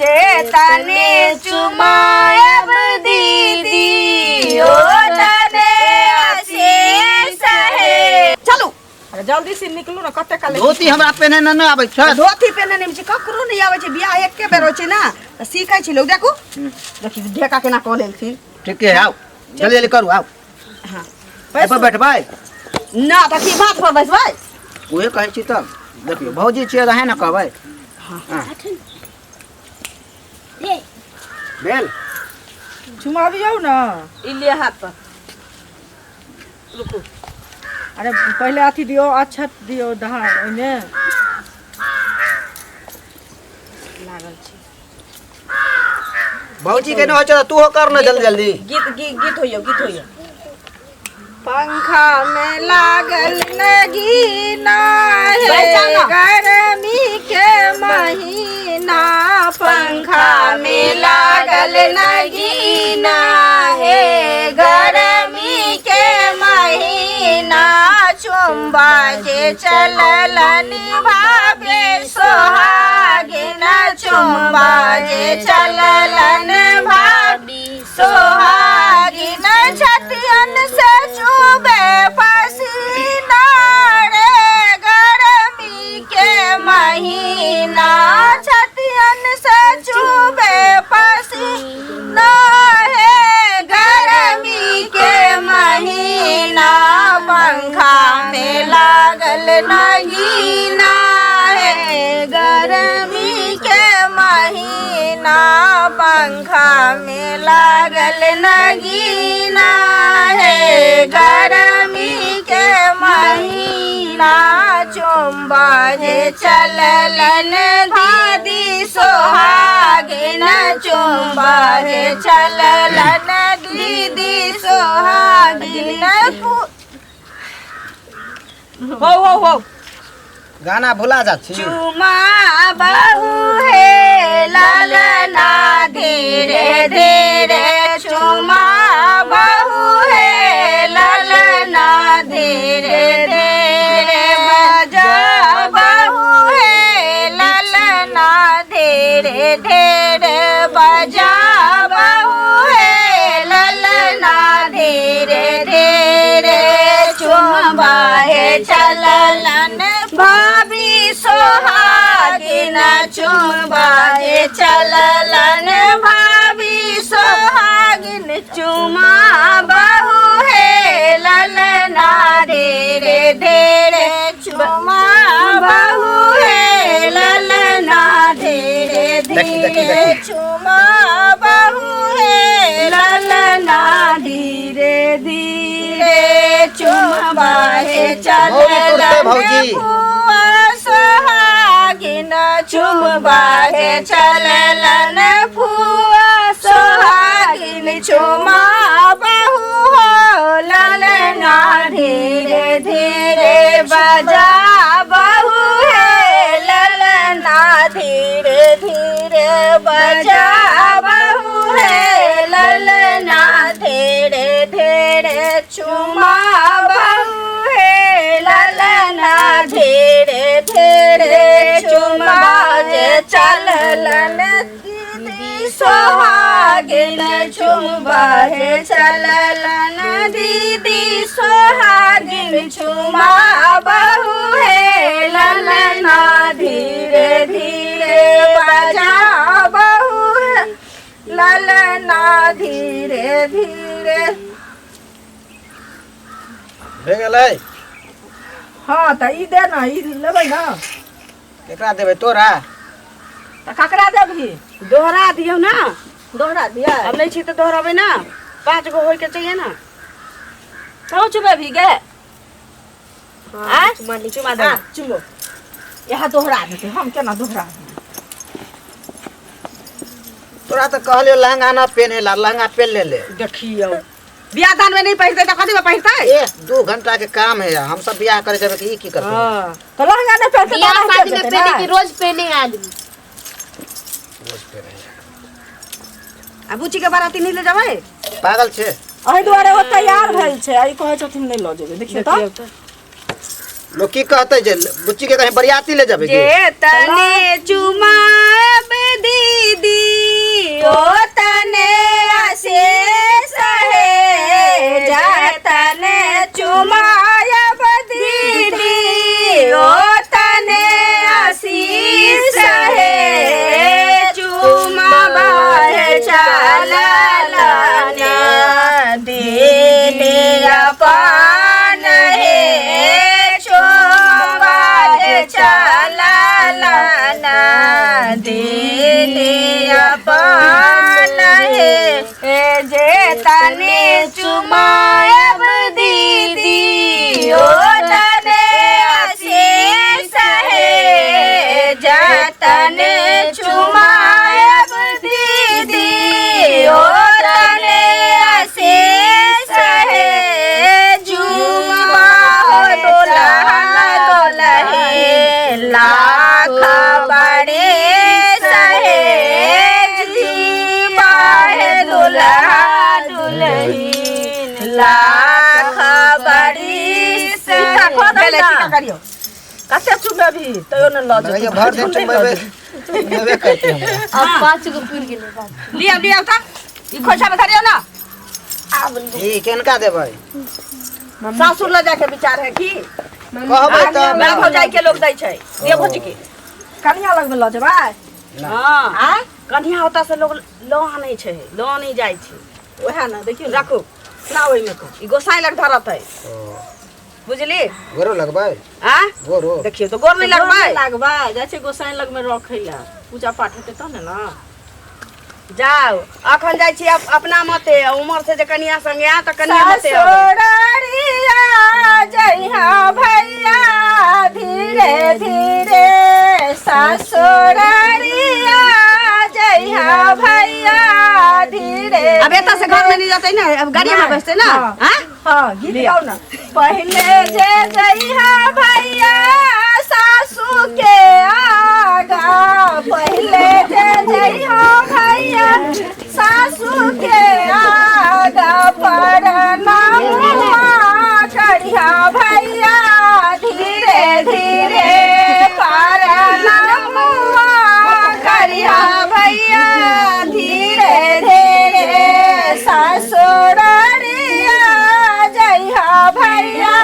जे तने चुमायब दीदी ओ तने आशीष हे। चलू। अरे जल्दी से निकलू ना, कते काल धोती हमरा पहिने ने नहि आबै छै। धोती पहिने नहि छै, ककरो नहि आबै छै। बियाह एके बेर होइ छै ना, तऽ सीखै छै लोक। देखू देखी ढेका केना कऽ लेलखिन। ठीके है, आउ जल्दी जल्दी करू, आउ। हाँ। एहि पर बैठबै? ना तऽ की बात पर बैसबै? उहे कहै छी तब। देखियौ भौजी छियै तऽ अहेँ ने कहबै। हाँ। भेल। चुमाबियौ ने। ई लिअ हाथ पर, रुकू। अरे पहिले अथी दियौ, अक्षत दियौ धान ओहिमे। लागल छी। भौजी के नहि होइ छै तऽ तूहो कर ने जल्दी जल्दी। गीत गीत गीत होइयो, गीत होइयो। पंखा में लागल नगीना हे, गर्मी के महीना। पंखा में लागल नगीना हे, गर्मी के महीना। चुम्बा जे चललन भावे सोहागिन, चुम्बा जे चललन भाभी सोहागिन। छतियन से चुबे पसीना रे, गर्मी के महीना। छतियन से चुबे पसीना हे, गर्मी के महीना। पंखा में लागल नगीना हे, गर्मी के महीना। पंखा में लागल नगीना हे, गर्मी के महीना। चुम्बा जे चललन दीदी सोहागिन, चुम्बा जे चललन दीदी सोहागिन। हो हो हो। गाना भुला जा छी। चुमा बहु हे ललना धीरे धीरे, चुमा बहु हे ललना धीरे धीरे। बजा बहु हे ललना धीरे धीरे, बजा बहु हे ललना धीरे धीरे। चुमा हे चललन भाभी सोहागिन, चुमा हे चललन भाभी सोहागिन। चुमा बहु हे ललना धीरे धीरे, चुमा बहु हे ललना धीरे देखी, देखी, धीरे। देखी। चुमा बहु हे ललना धीरे धीरे, चुमा हे भौजी तुरते चललन भौजी। फुआ सोहागिन, चुमा हे चललन फुआ सोहागिन। चुमा बहु हो ललना धीरे धीरे, बजा बहु हे ललना धीरे धीरे, बजा बहु हे ललना धीरे धीरे। चुमा बहु हे ललना धीरे धीरे, चुमा जे चललन दीदी सोहागिन, चुमा हे चललन दीदी सोहागिन। चुमा बहु हे ललना धीरे धीरे, बजा बहु हे ललना धीरे धीरे। भए गेलै। हाँ तऽ ई दे ना, ई लेबै ना। केकरा देबै तोरा? तऽ ककरा देबही? दोहरा दियौ ना। दोहरा दिया। हम नहीं छी तऽ दोहराबै ना, 5 गो होइके चाहिए ना। तू चुमेबही गे? आँय? चुमा चुमा दे। हाँ, चुमो। यहाँ दोहरा देतै, हम केना दोहरा देबै? तोरा तऽ कहलियौ लहंगा न पेन्हे ला, लहंगा पेन ले ले। देखियौ बियाह दान में नहीं पहिरतै तऽ कथी में पहिरतै? ए 2 घंटा के काम है, हम सब बियाह करे जेबै कि ई की करतै? हाँ। तऽ लहंगा नहि पहिरतै तऽ बियाह एनाहिते शादी में जेतै पहने ने? कि रोज पहने आदमी? रोज पेन्हे। आ बुच्ची के बाराती नहीं ले जेबै? पागल छै। एहि दुआरे ओ तैयार भेल छै, आ ई कहै छथिन नहि लऽ जेबै। देखियौ तऽ लोग की कहतै जे बुच्ची के कहीं बरियाती ले जेबै की? जे तने चुमाब दीदी भेलै टीका करियौ। कते चुमेबी तैयो ने लऽ लगैया जेतौ। भर दिन चुमेबे चुमेबे करते हमरा। अब 5 गो पुर गेलै बाप। लिअ लिअ तऽ ई खोइछा में धरियौ ना। ई केनका देबै? सासुर लऽ जाके विचार है की? कहबै तब। मेरा भौजाई के लोग दै छै दियौ भौजी के। कनिया लगमे लऽ जेबै? हाँ आ कनिया होता से लोग लऽ आनै छै, लऽ नहि जाइ छै। ओएह ने देखियौ ने। राखू ना ओहिमे को ई गोसाई लग धरत है, बुझली? गोरो लगबै? आ गोरो देखियौ तऽ गोर नहि लगबै? लगबै जाइ छै गोसाई लगमे रखै लए, पूजा पाठ हेतै तब ने। जाउ अखन जाइ छी अपना मते, उमर से जे कनिया संगे आयत तऽ कनिया मते अबै। ससुरारिया जइहा भैया धीरे धीरे, ससुरारिया जइहा भैया धीरे। अब एतऽ से घर में नहीं जेतै ने, अब गाड़ी में बैसतै ना। हाँ। हाँ गीत गाउ ना। पहले जे जइहा भैया सासू के आगा, पहले जे जइहा भैया सासू के आगा, प्रणाम करिहा भैया धीरे धीरे, प्रणाम करिहा भैया धीरे धीरे, ससुरारिया जइहा भैया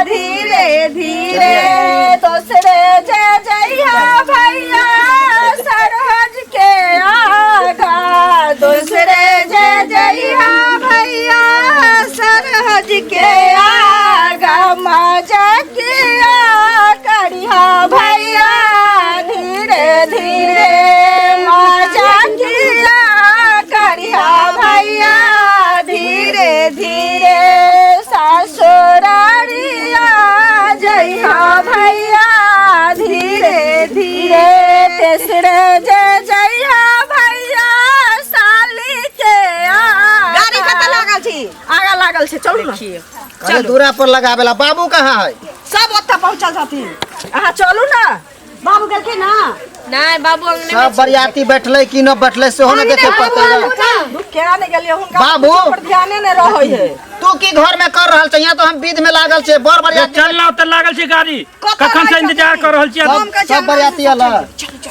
धीरे धीरे, दोसरे जे जइहा भैया सरहज के आगा, दोसरे जे जइहा भैया सरहज के आगा, मजा किया करिहा भैया धीरे धीरे, मजा किया करिहा भैया धीरे धीरे, ससुरारिया जइहा भैया धीरे धीरे, तेसरे जे जइहा भैया साली के आगा। गाड़ी कतऽ लागल छी? आगा लागल छै, चलू ने। अरे दूरा पर लगाबेला बाबू कहाँ है? सब ओतऽ पहुँचल छथिन। अहाँ चलू ना। बाबू गेलखिन ना? नहि बाबू अंगने सब बरियाती बैठले कि न बैठले सेहो न देखे पड़तै। केना नहि गेलियै हुनका बाबू। पर ध्याने नहि रहै है। तू की घर में कर रहल छै? यहाँ तो हम विध में लागल छै बर बरियाती। चल ना, ओतऽ लागल छै गाड़ी, कतऽ कखन से लागल इंतजार छै? कर रहल छियै। सब सब बरियाती अल।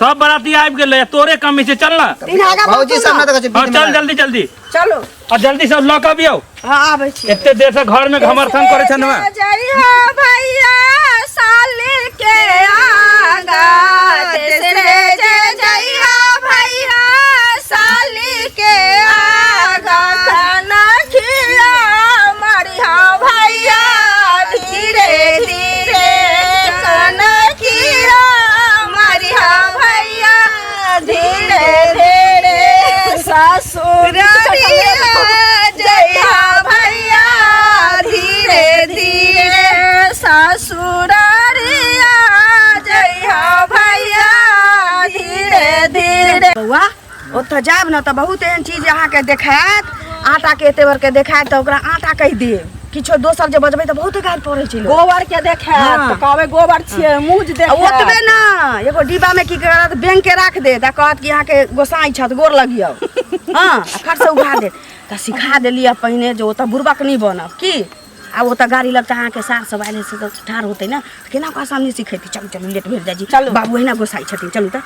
सब बराती आबि गेलै, तोरे कमी छै, चल ना। तीन आगा भौजी बढ़ू सब ना। न देखै छै हाँ विध में चल जल्दी जल्दी। चलू आ जल्दी सब लऽ कऽ अबियौ। हाँ आबै छी। एते देर से घर में घमर्थन करै छै ने। जइहा भैया साली के आगा, तेसरे जे जइहा भैया साली के आगा, खाना खिया मरिहा भैया धीरे धीरे, खाना खिया मरिहा भैया धीरे धीरे, ससुरारिया जइहा भैया धीरे धीरे, ससुरारिया जइहा भैया धीरे धीरे। बौआ ओतऽ जायब ने तऽ बहुत एहन चीज अहाँके देखायत, आटा के एते बड़के देखायत तऽ ओकरा आटा कहि देब, किछो दोसर जे बजबै तऽ बहुत गारि पड़ै छै लोक। गोबर के देखायत हाँ। तऽ कहबै गोबर छियै, मुँह जे आ देखायत। ओतबे ना एगो डिब्बा में की करत, बैंक के राख देत आ कहत कि अहाँके गोसाई छथि गोर लगियौ। हाँ आ खट से उघा देत। तऽ सिखा देलियै पहिने जे ओतऽ बुड़बक नहि बनब की। आ ओतऽ गाड़ी लगतै अहाँके सार सब आयल से तऽ ठाढ़ होतै ने, तऽ केना ओकरा सामने सिखेतै? चलू चलू लेट भेल जाइ छी। चलू। बाबू अहिना गोसाई छथिन, चलू तऽ।